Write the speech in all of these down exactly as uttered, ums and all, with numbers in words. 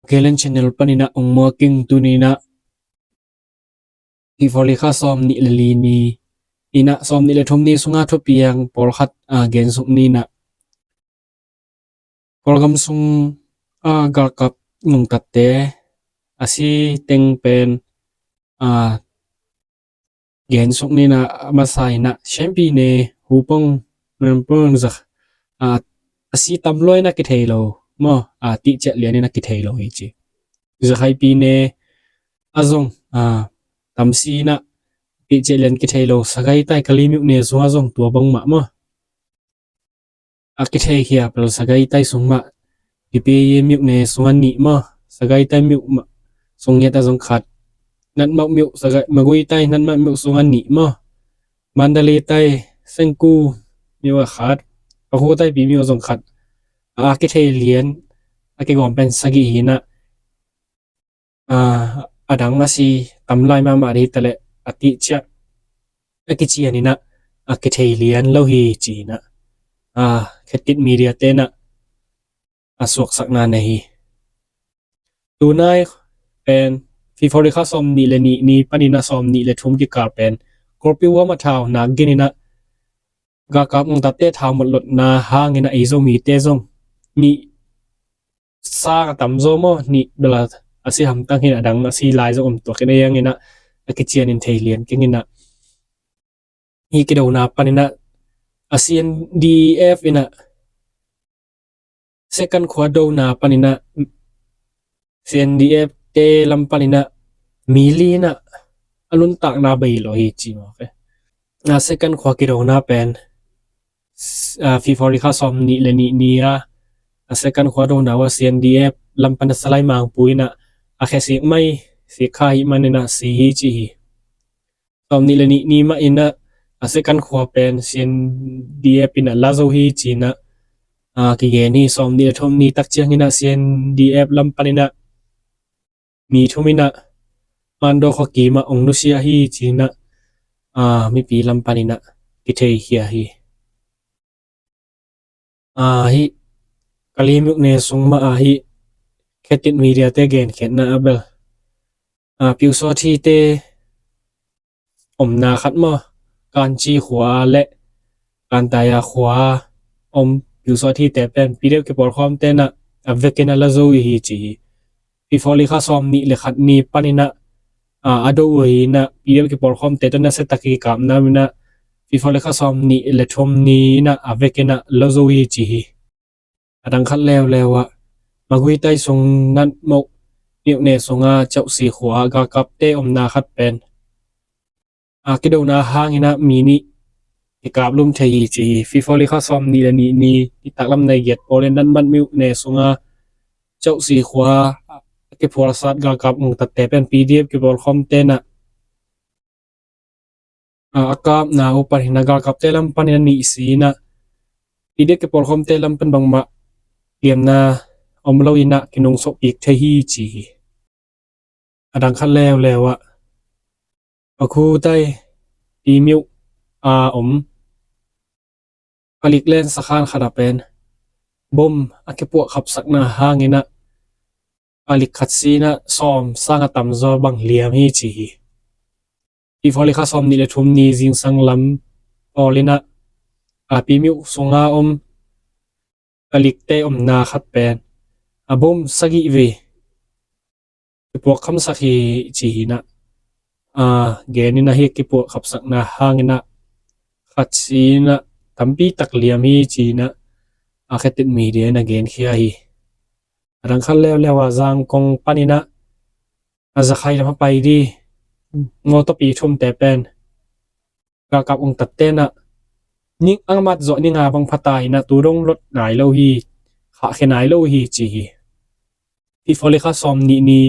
Kelen channel paninah ong muaking tuninah February kha sawm nih le li ni inah sawm nih le thum ni sunga thupiang pawlkhat a gensuk ninah Kawlgam sung a galkap nungtatte a si teng pen a gensuk ninah a masa inah Shanpi ne hupong mempong zak a si tamluai na kithei lo maw, a tihciah lian inah kithei lo hi ci. Zakhaipi ne a zong a tamsi inah tihciah lian kithei lo, Sagaitai Kalimyuk ne sung a zong tua bangmah maw. A kithei khia pel Sagaitai sung mah, Kipi Myuk ne sung a nih maw, Sagaitai Myuk mah sung ngiat a zong khat, Natmau Myuk, Maguitai Natmau Myuk sung a nih maw, Mandalitai Sengku Myuk a khat, Pakhutai Pi Myuk a zong khat. A kithei lian a kigawm pen sagih hinah a dang a si tamlai mahmah dih taleh a tihciah a kician inah a kithei lian lo hi ci inah a Khetit Media tenah a suaksakna nei hi. Tunai pen February kha sawm nih le nih ni paninah sawm nih le thum kikal pen Kawlpi huam a thau nak gininah galkap nungtatte thau mawtlotna hanginah ei Zomite zong nih sang a tamzaw maw, nih bela a si hamtang hin a dang a si lai zong om tuak in a ianginah a kician in thei lian kenginah hi kidona paninah a C N D F inah second khua dona paninah C N D F te lam paninah mi li inah a nuntakna bei lo hi ci maw. A second khua kidona pen February kha sawm nih le nih ni a a second khua dona uh a C N D F lam pan a Salai Mangpu inah a khesik mai sik kha hi maninah si hi ci hi. Sawm nih le nih ni mah inah a second khua pen C N D F inah la zo hi ci inah a kigen hi. Sawm nih le thum ni tak cianginah C N D F lam paninah mi thum inah Mando khua kimah ong nusia hi ci inah a mipi lam paninah kithei khia hi. A hi Kalimyuk ne sung mah a hi Khetit Media te genkhiatna a bel a Pyusawthite omna khat maw, Kanchi khua le Kantaya khua om Pyusawthite pen P D F kipawlkhawm tenah a vekin a la zo hi ci hi. February kha sawm nih le khat ni paninah a do uh hinah P D F kipawlkhawmte tawh nasia tak kikapna minah February kha sawm nih le thum ni inah a vekinah la zo hi ci hi. A dang khat leuleu ah Maguitai sung Natmau Myuk ne sunga Cauhsi khua galkapte omna khat pen a kidona hanginah mi nih kikaplum thei hi ci hi. February kha sawm nih le nih ni nitaklam nai giat pawl in Natmau Myuk ne sunga Cauhsi khua a kiphualsat galkap nungtatte pen P D F kipawlkhawm tenah a kapna uh paninah galkapte lam panin a nih si inah P D F kipawlkhawmte lam pan bangmah liamna om lo inah kinungsawh kik thei hi ci hi. A dang khat leuleu ah Pakhutai Pi Myuk a om palik len sakhan khat a pen bom a kipuah khapsakna hanginah palik khat si inah sawm sang a tamzaw bang liam hi ci hi. February kha sawm nih le thum ni zingsang lam pawl inah a Pi Myuk sunga om palikte omna khat pen a bom sagih vei kipuak khamsak hi ci hinah a gen inah hi kipuak khapsakna hanginah khat si inah tampi tak liam hi ci inah a Khetit Media in a genkhia hi. A dang khat leuleu ah Zangkong paninah a Zakhai lam a pai dih mawtawpi thumte pen galkap ungtat tenah ning angmat zawh ninga bang phata inah tu dong lot nai lo hi, khahkhia nai lo hi ci hi. February kha sawm nih ni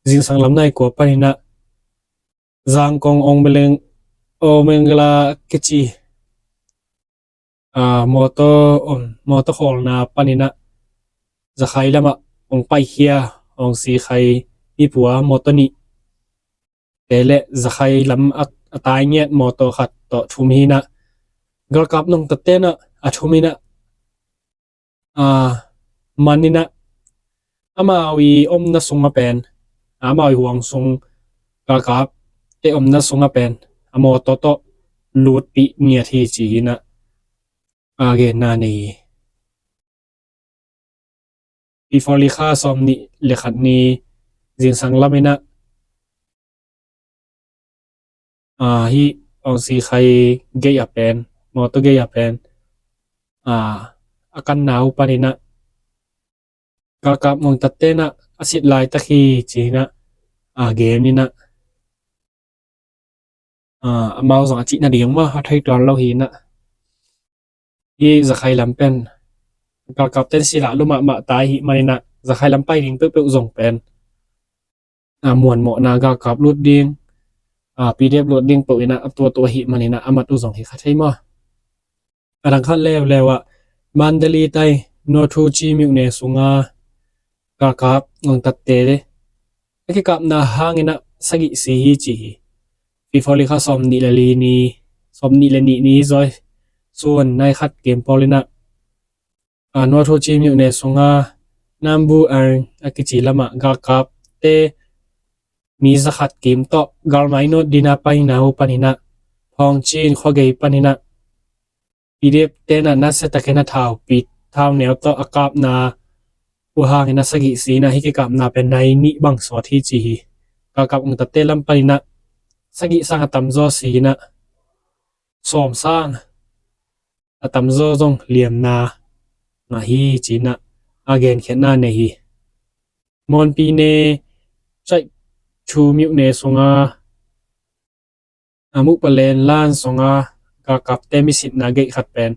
zingsang lam nai kua paninah Zangkong Ong Beleng, Ong Bengala kici a mawtaw, mawtaw khawlna paninah Zakhai lamah ong paikhia ong sikhai mipua mawtaw nih te le Zakhai lam a tai ngiat mawtaw khat tawh thum hinah galkap nungtat tenah a thum inah a man inah amau i omna sungah pen, amau i huang sung galkapte omna sungah pen a mawtaw tawh lutpih ngiat hi ci hi in ah, a genna nei hi. February kha sawmnih le khat ni zingsang lam in ah, a, hih Aung San khai gei a pen, mawtaw gei a pen, a, a kanna uh panin ah, galkap ngongtatte in ah a sit laitak hi ci hi in ah, a gen in ah, a, amau zong a cih nading mah a thei tuan lo hi in ah, hih Rakhine lam pen galkapte in sila lua mahmah ta ahih manin ah, Rakhine lam pai ding peuhpeuh zong pen, a, muanmawhna, galkap lut ding, a, P D F lut ding peuh in ah a tuatua ahih manin ah, a mat uh zong hi kha thei maw. A dang khat leuleu ah, Mandalay tai Northuchi myone sungah galkap ngongtatte a kikapna hangin ah sagih si hi ci hi. February kha sawmnih le li ni, sawmnih le nih ni zawi sun nai khat kim pawl in ah, a, Northuchi myone sungah Nambu Airng a kici lamah galkapte mi zakhat kim tawh galmai nawt dingin a paina uh panin ah, Phawngchin khuagei panin ah P D F te in ah nasia takin a thaupi, thauneu tawh a kapna uh hangin a sagih si in ah, hih kikapna pen nai nih bang sawt hi ci hi. Galkap ngongtatte lam panin ah sagih sang a tamzaw si in ah, sawm sang a tamzaw zong liamna ngah hi ci in ah, a genkhiatna nei hi. Mon pyine Chaikchu myone sungah, a, Mukpalen lan sungah galkapte misitna gei khat pen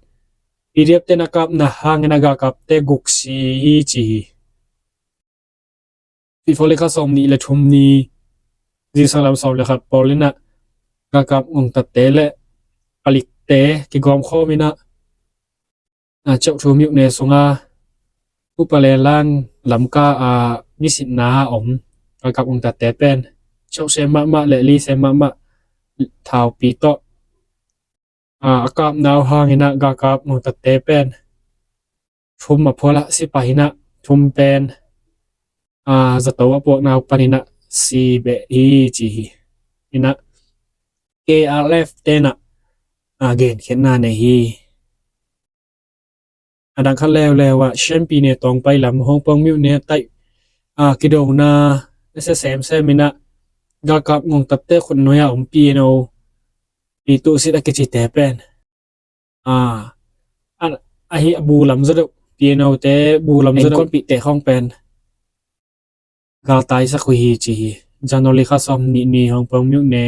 P D F te in a kapna hangin a galkapte guk si hi ci hi. February kha sawmnih le thum ni zingsang lam sawm le khat pawl in ah galkap ngongtatte le palikte kigawm khawm in ah, a, Chaikchu myone sungah Mukpalen lan lamka a misitna a om galkap ngongtatte pen, Chaikchu sem mahmah le li sem mahmah thaupi tawh, a, a kapna uh hangin ah galkap ngongtatte pen thum a phual ah si pah in ah, thum pen, a, zato a puakna uh panin ah si beh hi ci hi in ah, K R F te in ah, a, genkhiatna nei hi. A dang khat leuleu ah, Shan pyine tawngpai lam Hongpong myone tai, a, kidona nasia semsem in ah galkap ngongtatte khutnuai a om P N O, Pyithu Sit a kicite pen, a, a, ahi a bu lam zaw deuh, P N O te bu lam zaw deuh, enkawnpihte khawng pen galtai sak uh hi ci hi. January kha sawmnih ni Hongpong myone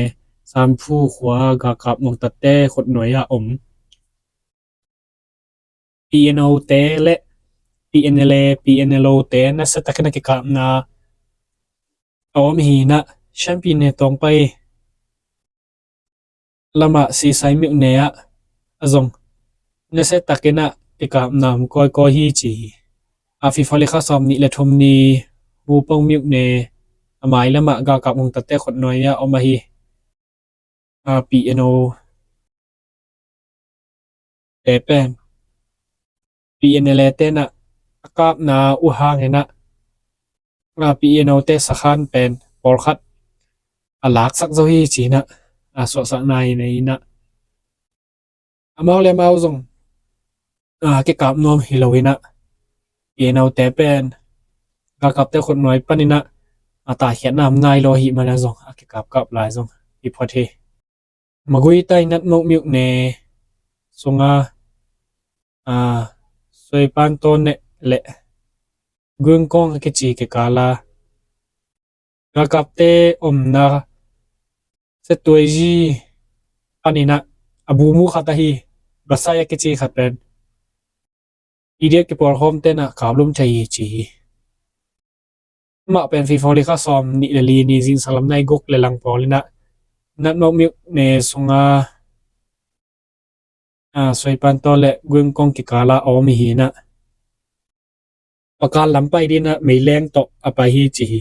Sanphu khua galkap ngongtatte khutnuai a om P N O te le P N L A, P N L O te nasia takin a kikapna a om hi in ah, Shan pyine tawngpai lamah Sisai myone ah a zong nasia takin ah kikapna om kawikawi hi ci hi. A, February kha sawmnih le thum ni Hmupong myone a mai lamah galkap ngongtatte khutnuai a om ahi, a, P N O te pen P N L A te in ah a kapna uh hangin ah, a, P N O te sakhan pen pawlkhat a laksak zo hi ci in ah, a, suahsakna hi nei in ah, amau le amau zong, a, kikap nuam hi lo in ah, P N O te pen galkapte khutnuai panin ah, a, taikhiatna om nai lo ahih manin ah zong a kikapkap lai zong hi phot hi. Magway tai Natmok myone sungah, a, Soipan Tone le Guingkong a kici kikal a galkapte omna Setuaiji panin ah a bu mu khat ahi Basai a kici khat pen P D F kipawlkhawmte in ah kaplum thei hi ci hi. Amah pen February kha sawmnih le li ni zingsang lam nai guk le lang pawl in ah Natmok myone sungah, a, Soipan Tone le Guingkong kikal a a om hi in ah, Pakan lam pai dingin ah meileng tawh a pai hi ci hi.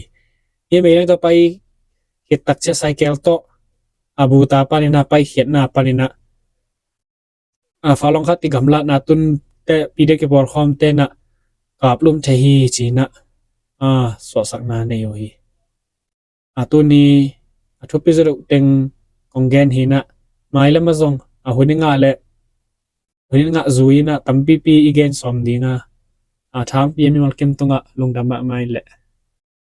Hih meileng tawh pai khit tak ciang cycle tawh, a, Buta panin ah paikhiatna panin ah, a, Falong khat i gamlatna tun te P D F kipawlkhawmte in ah kaplum thei hi ci in ah, a, suahsakna nei uh hi. A, tuni a thupi zaw deuh teng kong gen hi nah, mai lam ah zong a hun i ngah leh, hun i ngah zui in ah tampipi i gen sawm ding a, a, thangpi a mimal kim tungah lungdam mahmah in leh